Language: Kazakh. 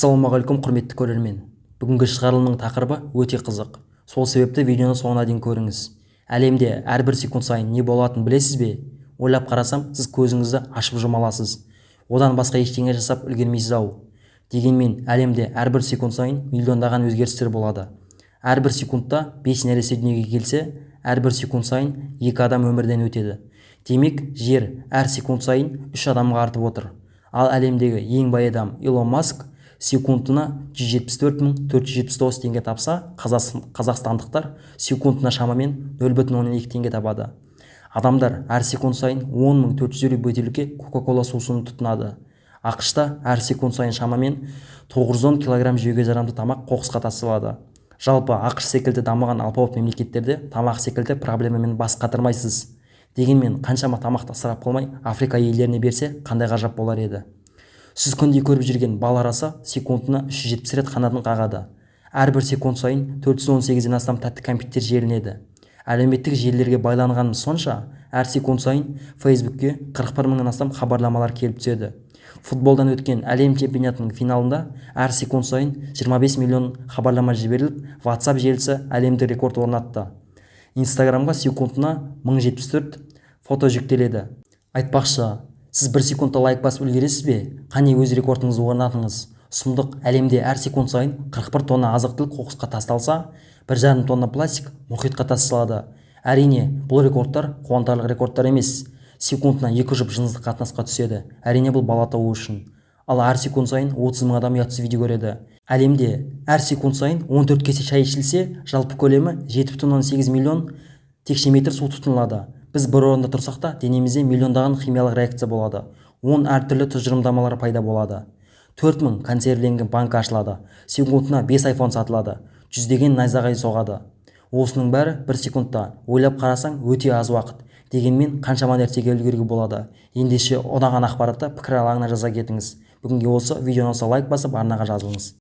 Ассалаумағалейкум, құрметті көрермен. Бүгінгі шығарылымның тақырыбы өте қызық. Сол себепті видеоны соңына дейін көріңіз. Әлемде әрбір секунд сайын не болатынын білесіз бе? Ойлап қарасам, сіз көзіңізді ашып жұма аласыз. Одан басқа ештеңе жасап үлгермейсіз-ау. Дегенмен әлемде әрбір секунд сайын миллиондаған өзгерістер болады. Әрбір секундта 5 нәресте дүниеге келсе, әрбір секунд сайын 2 адам өмірден өтеді. Демек, жер әр секунд сайын 3 адамға артып отыр. Ал әлемдегі ең бай адам Илон Маск секундына 174 479 теңге тапса, қазақстандықтар секундына шамамен 0,2 теңге табады. Адамдар әр секунд сайын 10 450 бөтелке Кока-кола сусынын тұтынады. АҚШ-та әр секунд сайын шамамен 910 килограмм жеуге жарамды тамақ қоқысқа тасталады. Жалпы АҚШ секілді дамыған алпауыт мемлекеттерде тамақ секілді проблемамен бас қатырмайсыз. Дегенмен қаншама тамақты ысырап қылмай Африка елдеріне берсе, қандай ғажап болар еді. Сіз күнде көріп жүрген бал арасы секундына 370 рет қанатын қағады. Әрбір секунд сайын 418-ден астам тәтті кәмпиттер желінеді. Әлеуметтік желілерге байланғанымыз сонша, әр секунд сайын Фейсбукке 41 мыңнан астам хабарламалар келіп түседі. Футболдан өткен әлем чемпионатының финалында әр секунд сайын 25 миллион хабарлама жіберіліп, WhatsApp желісі әлемдік рекорд орнатты. Инстаграмға секундына 1074 фото жүктеледі. Айтпақшы, сіз бір секундта лайк басып үлгересіз бе? Қане, өз рекордыңызды орнатыңыз. Сұмдық, әлемде әр секунд сайын 41 тонна азық-түлік қоқысқа тасталса, 1,5 тонна пластик мұхитқа тасталады. Әрине, бұл рекордтар қуантарлық рекордтар емес. Секундына 2 жұп жыныстық қатынасқа түседі. Әрине, бұл бала табу үшін. Ал әр секунд сайын 30 мың адам ұятсыз видео көреді. Әлемде әр секунд сайын 14 кесе шай ішілсе, жалпы көлемі 7,8 миллион текше метр су тұтынылады. Біз бір орында тұрсақ та, денемізде миллиондаған химиялық реакция болады. 10 әртүрлі тұжырымдамалар пайда болады. 4000 консервіленген банка ашылады. Секундына 5 айфон сатылады. Жүздеген найзағай соғады. Осының бәрі бір секундта. Ойлап қарасаң, өте аз уақыт. Дегенмен қаншама нәрсеге үлгеруге болады. Ендеше ұнаған ақпаратты пікір алаңына жаза кетіңіз. Бүгінге осы. Видеоны лайк басып, арнаға жазылыңыз.